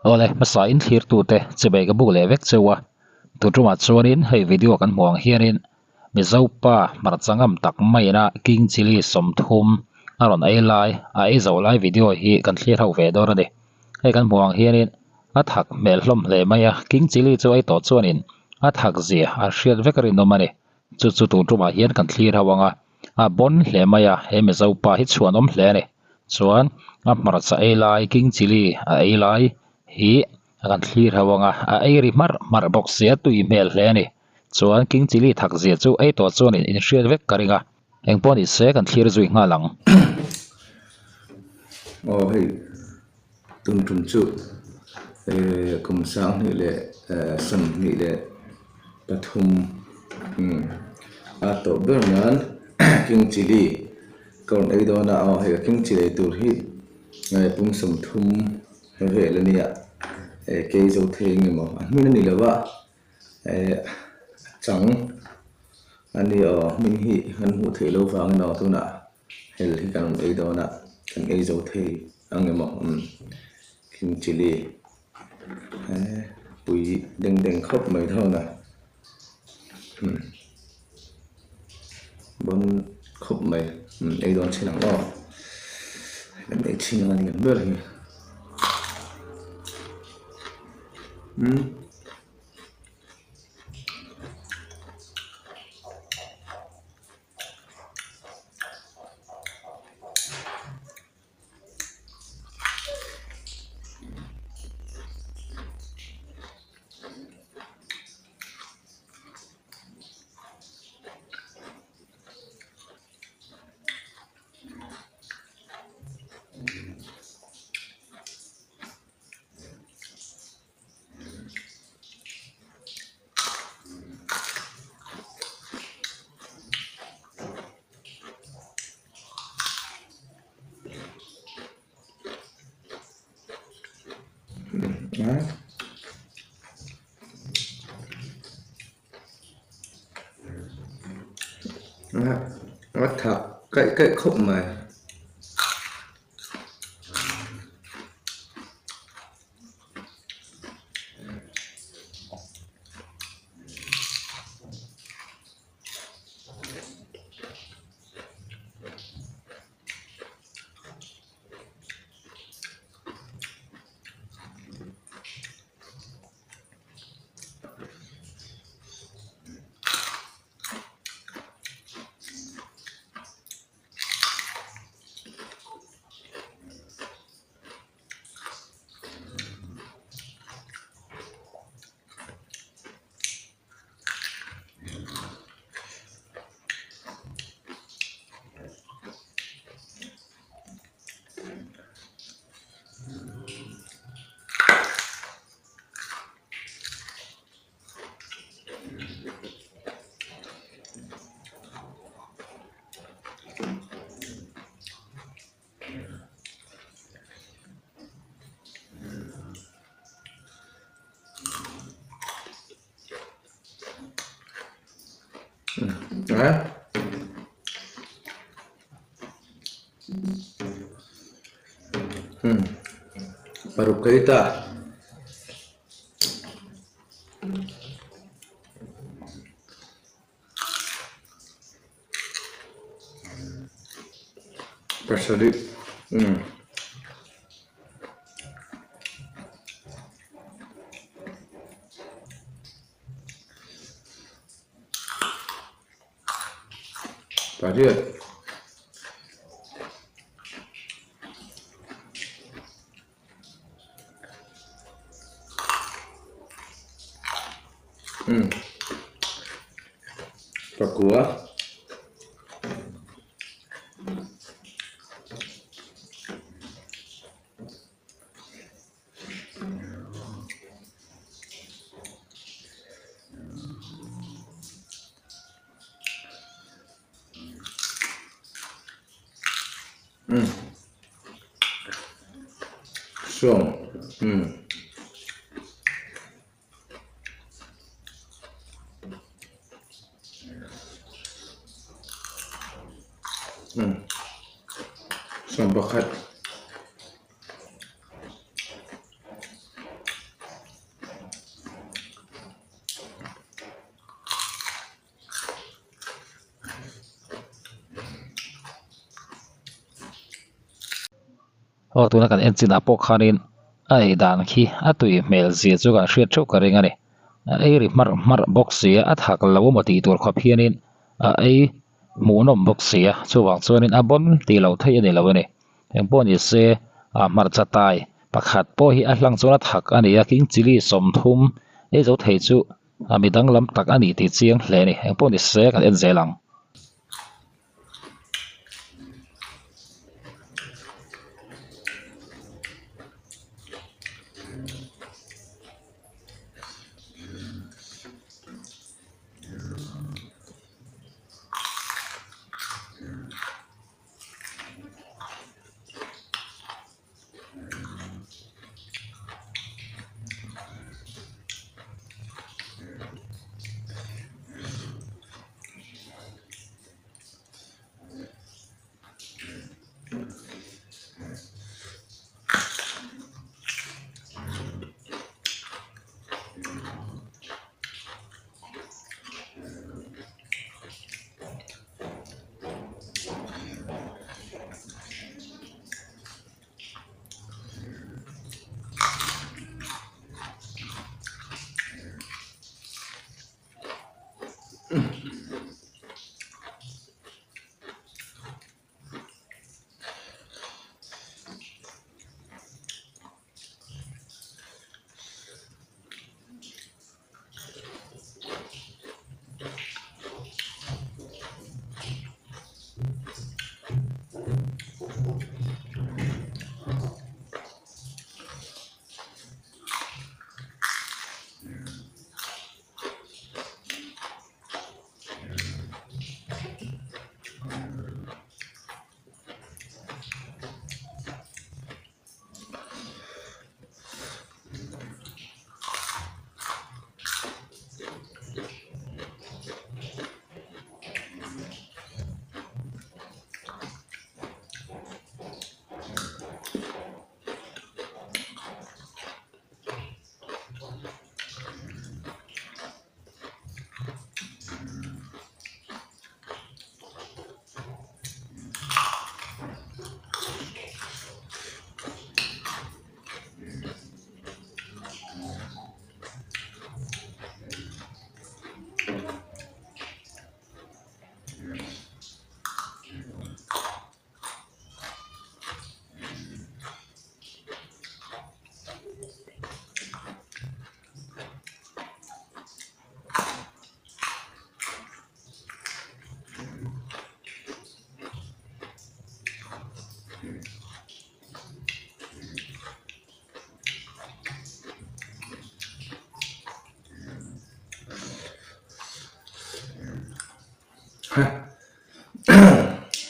Awle, hmasa in thlirtute chibei ka buk leh vek cheu a, tuṭumah chuanin hei video kan hmuh ang hianin Mizo pa hmarcha ngam tak maiin a King Chilli 30 a rawn ei lai, a ei zo lai video hi kan thlir ho ve dawn a ni. Hei kan hmuh ang hianin a thak hmel hlawm hle mai a, King Chilli chu ei tawh chuanin a thak zia a hriat vek rinawm a ni. Chu chu tuṭumah hian kan thlir ho ang a, a bawn hle mai a, he Mizo pa hi chhuanawm hle a ni. Chuan a hmarcha ei lai King Chilli a ei lai hi kan thlir ho ang a, a ei ri hmarh hmarh bawk sia tui hmel hle a ni. Chuan King Chilli thak zia chu ei tawh chuan in inhriat vek ka ring a, eng pawh ni se kan thlir zui nghal ang. Aw hei tum tum chu eh kum 20 leh 23 a tawp ber nan King Chilli ka rawn ei dawn a, aw hei ka King Chilli ei tur hi pum 30 vel a nia eh kei zo thei eng emaw a hmin a ni lo va eh chang a ni aw hmin hi kan hmuh theih loh vangin aw tunah hel hi kan rawn ei dawn a kan ei zo thei ang emaw umm king chilli eh pui deng deng khawp mai dawn a umm bawn khawp mai umm ei dawn chin ang aw kan ei chin ang a ni ang ber hi umm. A thak kaih kaih khawp mai. Paruk ka ita. Pasarih umm. Pariat. Umm pakua. Umm sawm umm umm sawm pakhat. Aw tuna kan en chinah pawh khanin a ei dan khi a tui hmel zia chu kan hriat theuh ka ring a ni. A ei ri hmarh hmarh bawk si a, a thak lo emaw tih tur khawp hianin a ei hmuhnawm bawk si a, chuvang chuanin a bawn tih loh theih a ni lo a ni. Engpawh ni se a hmarcha tai pakhat pawh hi a hlang chuan a thak a ni a, king chilli 30 ei zo thei chu a mi danglam tak a ni tih chiang hle a ni. Engpawh ni se kan en zel ang.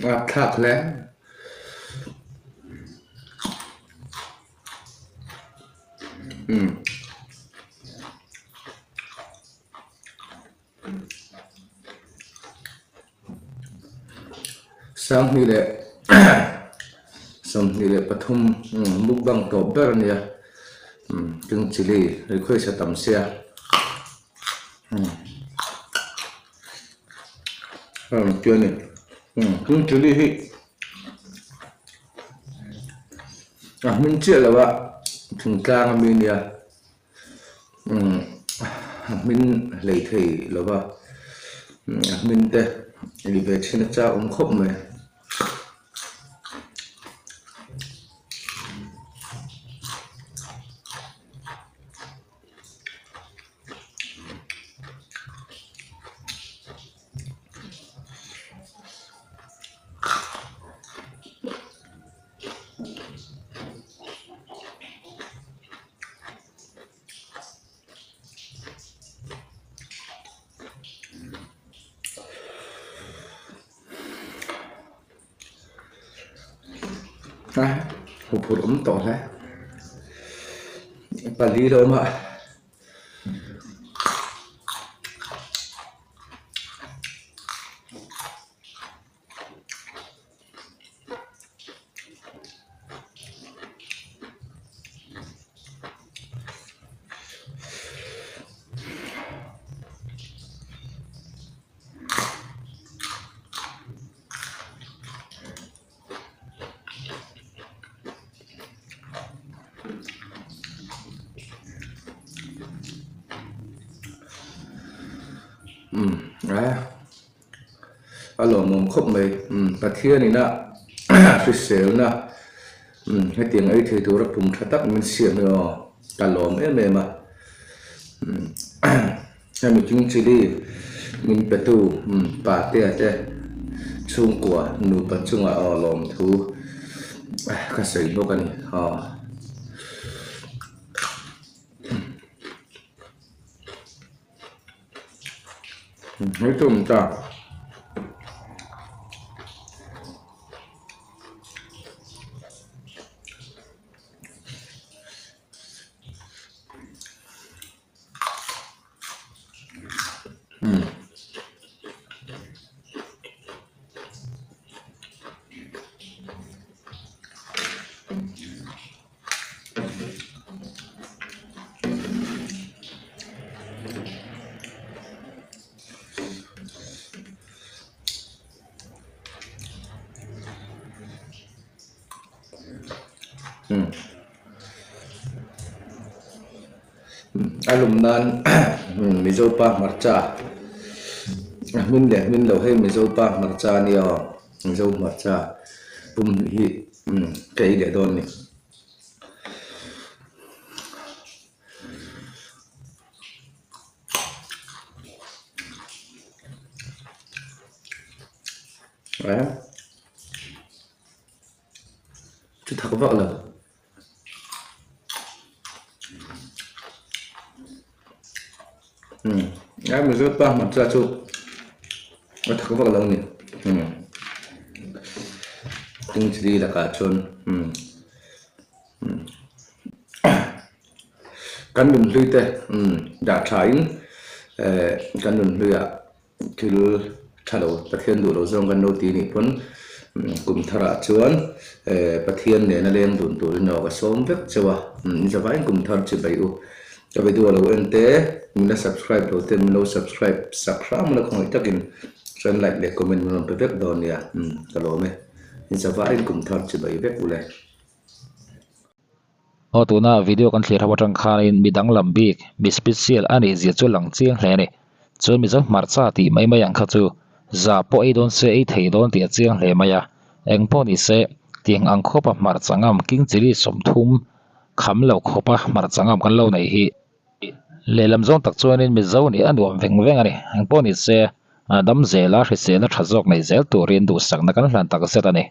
Rapthlak hle. Umm. 2023 mukbang tawp ber a nia king chilli request a tam sia king chilli hi a hming chiah lo a thingtlang ami a nia. A hmin hlei thei lo va, a hmin te ei ve thin a chak awm khawp mai. A huphurh awm tawh hle pali la awm a. Umm a lawmawm khawp mai umm Pathian ina hriselna umm hetiang ei thei tura pum tha tak min siam hi aw ka lawm em em a umm hemi king chilli min petu umm patea te chhungkua nupa chungah aw lawmthu ka sawi bawk a ni aw. Hei tum ta. A lum nan Mizo pa hmarcha a hmin leh hmin lo hei Mizo pa hmarcha a nia aw Mizo hmarcha pum hi ka ei leh dawn a ni. Chu thak vak lo. Umm a Mizo pa hmarcha chu a thak vak lo a ni umm king chilli lakah chuan umm umm kan nunhlui te umm dah tha in eh kan nunhlui ah. Thil tha lo Pathian duh lo zawng kan lo ti nih pawn kum tharah chuan Pathian nena leng dun turin aw ka sawm vek cheu a, ni zavaiin kum thar chi bai u. Ka video lo en te, min la subscribe lo te min lo subscribe sak hram la khawngaih takin chuan like leh comment min rawn pe vek dawn nia, ka lawm e. Ni zavaiin kum thar chi bai vek u le. Aw tuna video kan thlir ho atang khanin mi danglam bik mi special a nih zia chu a lang chiang hle a ni. Chuan Mizo hmarcha tih mai mai ang kha chu za pawh ei dawn se ei thei dawn tih a chiang hle mai a. Eng pawh ni se tiang ang khawpa hmarcha ngam king chilli 30 kham lo khawpa hmarcha ngam kan lo nei hi lehlam zawng tak chuanin Mizo nih a nuam veng veng a ni. Eng pawh ni se dam zela hrisel a tha zawk nei zel turin duhsakna kan hlan tak zet a ni.